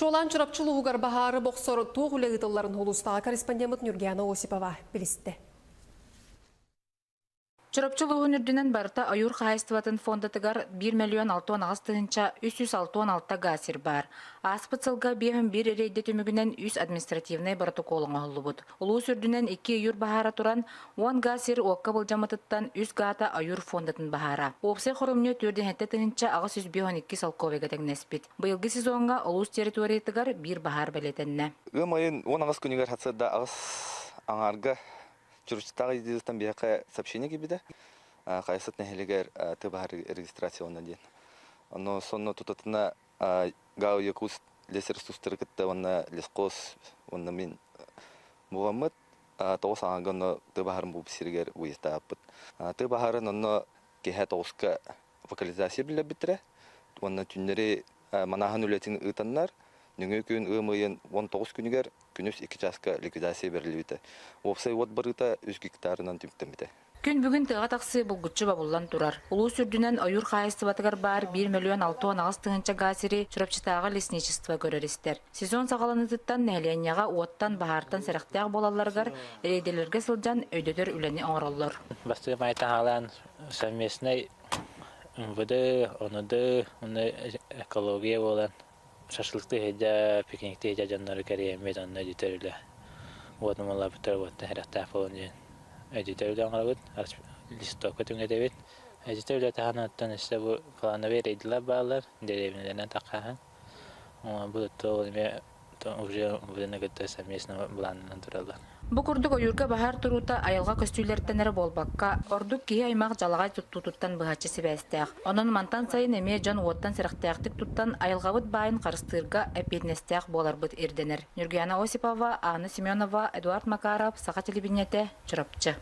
Чуолаан Чурапчы улууһугар баһаары бохсор туох үлэ ыытылларын улуустааҕы корреспондеммыт Нюргиана Осипова билистэ. Чурапчы улууһун үрдүнэн барыта ойуур хаһаайыстыбатын фондатыгар 1 миллион 68 тыһыынча 366 гаа сир баар. Ааспыт сылга 51 рейдэ түмүгүнэн үс административнай боротокуол оҥоһуллубут. Улуус үрдүнэн икки ойуур баһаара туран, 10 гаа сир уокка былдьаммытыттан үс гаата ойуур фондатын баһаара. Уопсай хоромньу 407 тыһыынча 852 солкуобайга тэҥнэспит. Быйылгы сезоҥҥа улуус территориятыгар биир баһаар бэлиэтэннэ. Ыам айын 18 күнүгэр сарсыарда аҕыс аҥаарга Чуручтаах едиництан биһиэхэ сообщение киирбитэ. Хайасыт нэһилиэгэр тыы баһар регистрация диэн. Ону сонно тутатына ГАУ Якутск лесресурстары кытта уонна лесхоз уонна мин буламмыт тоҕус аҥаарга онно тыы баһарын булбут сиригэр выезддаабыппыт. Тыы баһарын онно киэһэ тоҕуска вокализация биллэрбиттэрэ уонна түүннэри манааһын үлэтин ыытаннар, нөҥүө күн ыам ыйын 19 күнүгэр күнүс 2 чааска ликвидация бэриллибитэ. Уопсай уот барыыта 3 гектарынан түмүктэммитэ. Күн бүгүн тыаҕа тахсыы булгуччу бобуллан турар. Улуус үрдүнэн ойуур хаһаайыстыбатыгар баар 1 миллион 68 тыһыынча гаа сири Чурапчытааҕы лесничество көрөр-истэр. Сезон саҕаланыытыттан нэһилиэнньэҕэ уоттан, баһаартан сэрэхтээх буолалларыгар рейдэлэргэ сылдьан өйдөтөр үлэни оҥороллор. Бастакы май таһаалаан совместнай МВД, ОНД, уонна экология буолан шашлыктыы сылдьа, пикниктыы сылдьа дьоннору кэрийэммит онно өйдөтөр үлэ уотун булларбыттар уоттан сэрэхтээх буолун диэн өйдөтөр үлэ оҥоробут, листовка түҥэтэбит. Өйдөтөр үлэ таһынан оттон өссө бу плановые рейдилэр бааллар, дэриэбинэлэринэн таххаһан. Бу эмиэ уже МВД-ны кытта совместно былааннанан тураллар. Бу курдук ойуурга баһаар туруута айылҕа көстүүлэриттэн эрэ буолбакка, ордук киһи аймах дьалаҕай туттуутуттан быһаччы сибээстээх. Онон мантан сайын эмиэ дьон уоттан сэрэхтээхтик туттан, айылҕабыт баайын харыстыырга эппиэтинэстээх буоларбыт ирдэнэр. Ньургуяна Осипова, Анна Семенова, Эдуард Макаров, Саха телевидениетэ, Чурапчы.